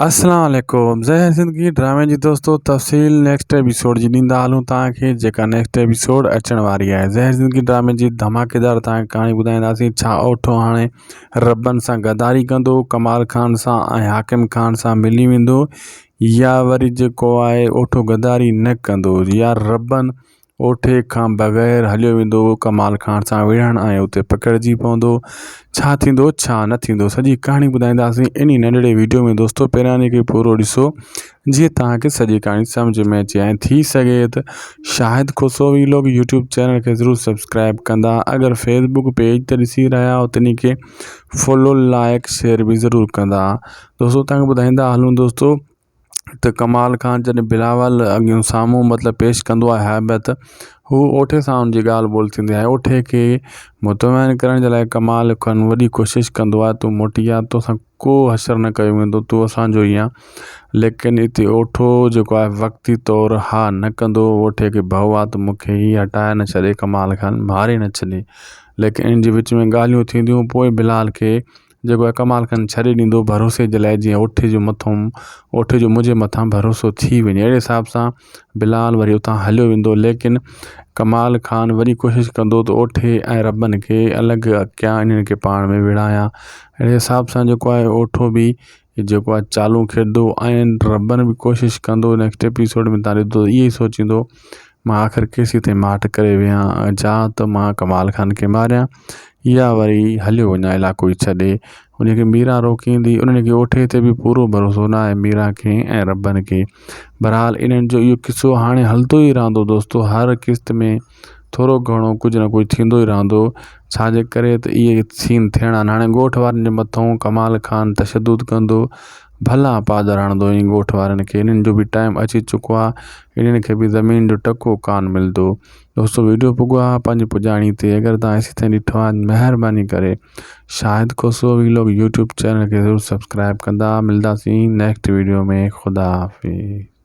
اسلام عليڪم زهر زندگي ڊرامي جي دوستو تفصيل نيڪسٽ ايپيسوڊ جي ڏيندا هلون توهان کي جيڪا نيڪسٽ ايپيسوڊ اچڻ واري آهي زهر زندگي ڊرامي جي ڌماڪيدار توهان کي ڪهاڻي ٻڌائينداسين ڇا اوٺو هاڻي ربن سان غداري ڪندو ڪمال خان سان ۽ حاڪم خان سان ملي ويندو يا وري جيڪو آهي اوٺو غداري نه ڪندو يا ربن اوٺي کان بغير هليو ويندو هو ڪمال خان سان وڙهڻ ۽ اتي پڪڙجي پوندو ڇا ٿيندو ڇا نه ٿيندو سڄي ڪهاڻي ٻڌائينداسين انهي ننڍڙي ويڊيو ۾ دوستو پهريان کي پورو ڏسو جيئن توهان کي سڄي ڪهاڻي سمجھ ۾ اچي ۽ ٿي سگهي ته Shahid Khoso vlog YouTube channel کي ضرور سبسڪرائب ڪندا اگر فيسبوڪ پيج تي ڏسي رهيا آهيو تنهن کي فالو لائڪ شيئر به ضرور ڪندا دوستو توهان کي ٻڌائيندا هلون دوستو ته ڪمال خان جڏهن بلاول اڳيون سامهون مطلب پيش ڪندو آهي هيبت هو اوٺي سان ان جي ڳالهه ٻولهه ٿيندي آهي اوٺي کي مطمئن ڪرڻ جي لاء ڪمال خان وڏي ڪوشش ڪندو آهي تون موٽي آ توسان ڪو حشر نه ڪيو ويندو تون اسانجو ئي آن ليڪن اتي اوٺو جيڪو آهي وقتي طور ها نه ڪندو اوٺي کي ڀؤ آهي ته مونکي هي هٽائي نه ڇڏي ڪمال خان ماري نه ڇڏي ليڪن ان جي وچ ۾ ڳالهيون ٿينديون پوء بلال کي جيڪو آهي ڪمال خان ڇڏي ڏيندو ڀروسي جي لاء جيئن اوٺي جو مٿو اوٺي جو منهنجي مٿان ڀروسو ٿي وڃي اهڙي حساب سان بلال وري اتان هليو ويندو ليڪن ڪمال خان وري ڪوشش ڪندو ته اوٺي ۽ ربن کي الڳ ڪيان انهن کي پاڻ ۾ وڙهايان اهڙي حساب سان جيڪو آهي اوٺو به جيڪو آهي چالون کيڏندو ۽ ربن به ڪوشش ڪندو نيڪسٽ ايپيسوڊ ۾ تان ڏسندو اهي ئي سوچيندو مان آخر ڪيسين تائين ماٺ ڪري ويهان جا ته مان ڪمال خان کي ماريان يا وري هليو وڃان علائقو ئي ڇڏي ان کي ميران روڪيندي انهن کي اوٺي تي به پورو ڀروسو نه آهي ميران کي ۽ ربن کي بهرحال انهن جو اهو قصو هاڻي هلندو ئي رهندو دوستو هر قسط ۾ ٿورو گهڻو ڪجهه نه ڪجهه ٿيندو ئي رهندو ڇاجي ڪري ته اهي سين ٿيڻا آهن هاڻي ڳوٺ وارن جي مٿو ڪمال خان تشدد ڪندو ڀلا پادر هڻندو ائين ڳوٺ وارن کي انهن جو به ٽائيم اچي چڪو آهي انهن کي به زمين جو ٽڪو ڪانه ملندو دوستو ويڊيو پڳو آهي پنهنجي پڄاڻي تي اگر تان ايسي تائين ڏٺو آهي مهرباني ڪري Shahid Khoso vlog YouTube channel کي ضرور سبسڪرائب ڪندا ملداسين نيڪسٽ ويڊيو ۾ خدا حافظ.